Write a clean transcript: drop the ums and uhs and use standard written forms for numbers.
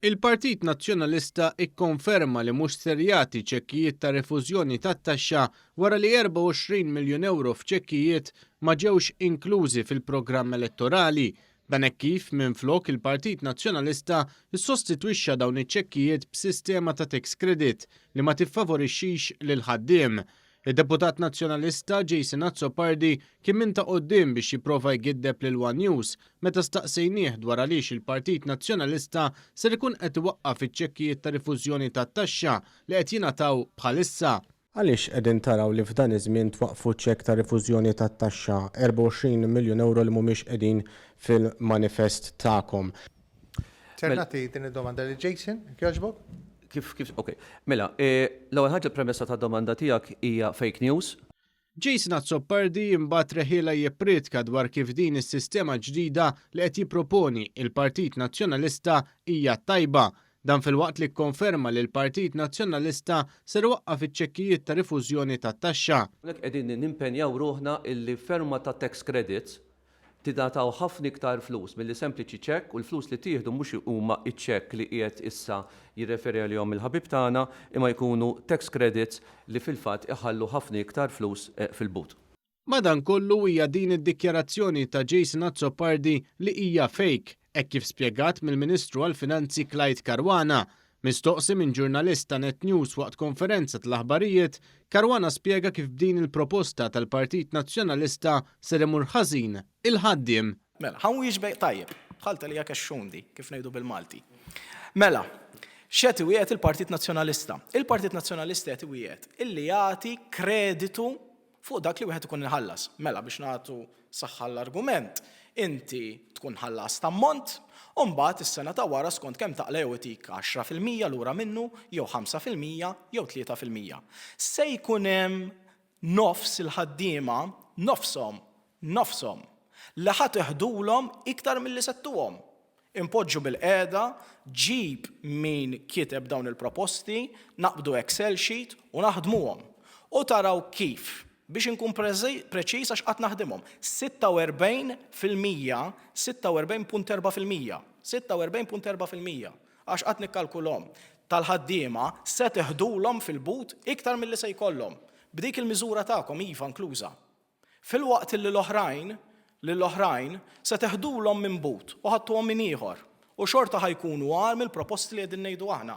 Il-Partit Nazzjonalista ikkonferma li mhux ser jagħti ċekkijiet ta' rifużjoni tat-taxxa wara li 24 miljun ewro f'ċekkijiet ma ġewx inklużi fil-programm elettorali. Dan hekk kif minflok il-Partit Nazzjonalista ssostitwixxa dawn iċ-ċekkijiet b'sistema ta' tax credit li ma tiffavorixxix lill-ħaddiem. Id-deputat Nazzjonalista Jason Azzopardi kien minn ta' quddiem biex jipprova jgiddeb lil one News meta staqsejnieh dwar għaliex il-Partit Nazzjonalista ser ikun qed iwaqqaf iċ-ċekkijiet ta' rifużjoni tat-taxxa li qed jingħataw bħalissa. Għaliex qegħdin taraw li f'dan iż-żmien twaqqfu ċekk ta' rifużjoni tat-taxxa, 24 miljun ewro li mhumiex qegħdin fil-manifest tagħkom? Ser nagħti din id-domanda lil Jason, jekk jogħġbok. Kif, kif, ok. Mela, e, l-ewwel ħaġa l-premessa tad-domanda tiegħek hija fake news. Jason Azzopardi imbagħad reħielha jippriedka dwar kif din is-sistema ġdida li qed jipproponi il-Partit Nazzjonalista hija tajba. Dan filwaqt li kkonferma li l-Partit Nazzjonalista ser iwaqqaf iċ-ċekkijiet ta' rifużjoni tat-taxxa. Hawnhekk qegħdin nimpenjaw ruħna illi ferma ta' tax credits tingħataw ħafna iktar flus milli sempliċi ċekk u l-flus li tieħdu mhux huma ċ-ċekk li qiegħed issa jirreferi għalihom il-ħabib tagħna imma jkunu tax credits li fil-fatt iħallu ħafna iktar flus fil-but. Madankollu hija din id-dikjarazzjoni ta' Jason Azzopardi li hija fake, hekk kif spjegat mill-Ministru għall-Finanzi Clyde Caruana. Mistoqsi minn ġurnalist ta' Net News waqt konferenza tal-aħbarijiet, Caruana spjega kif b'din il-proposta tal-Partit Nazzjonalista ser imur ħażin il-ħaddiem. Mela, ħa nwieġbek tajjeb. Dħalt għalija kexxun di, kif ngħidu bil-Malti. Mela, x'qed iwiegħed il-Partit Nazzjonalista? Il-Partit Nazzjonalista qed iwiegħed illi jagħti kreditu fuq dak li wieħed ikun iħallas. Mela biex nagħtu saħħa l-argument, inti tkun ħallast ammont, u mbagħad is-sena ta' wara skont kemm taqla' jew itik 10% lura minnu, jew 5% jew 3%. Se jkun hemm nofs il-ħaddiema, nofshom, nofshom, li ħa teħdulhom iktar milli se ttuhom. Inpoġġu bilqiegħda, ġib min kiteb dawn il-proposti, naqbdu Excel sheet u naħdmuhom. U taraw kif, biex inkun preċiż għax qatt naħdimhom, 46%, 46.4%, 46.4%, għax qatt nikkalkulhom, tal-ħaddiema se teħdulhom fil-but iktar milli se jkollhom. B'dik il-miżura tagħkom, iva inkluża. Filwaqt li l-oħrajn, lill-oħrajn, se teħdulhom minn but u ħa ttuhom minn ieħor, u xorta ħa jkunu agħar mill-proposti li qegħdin ngħidu aħna.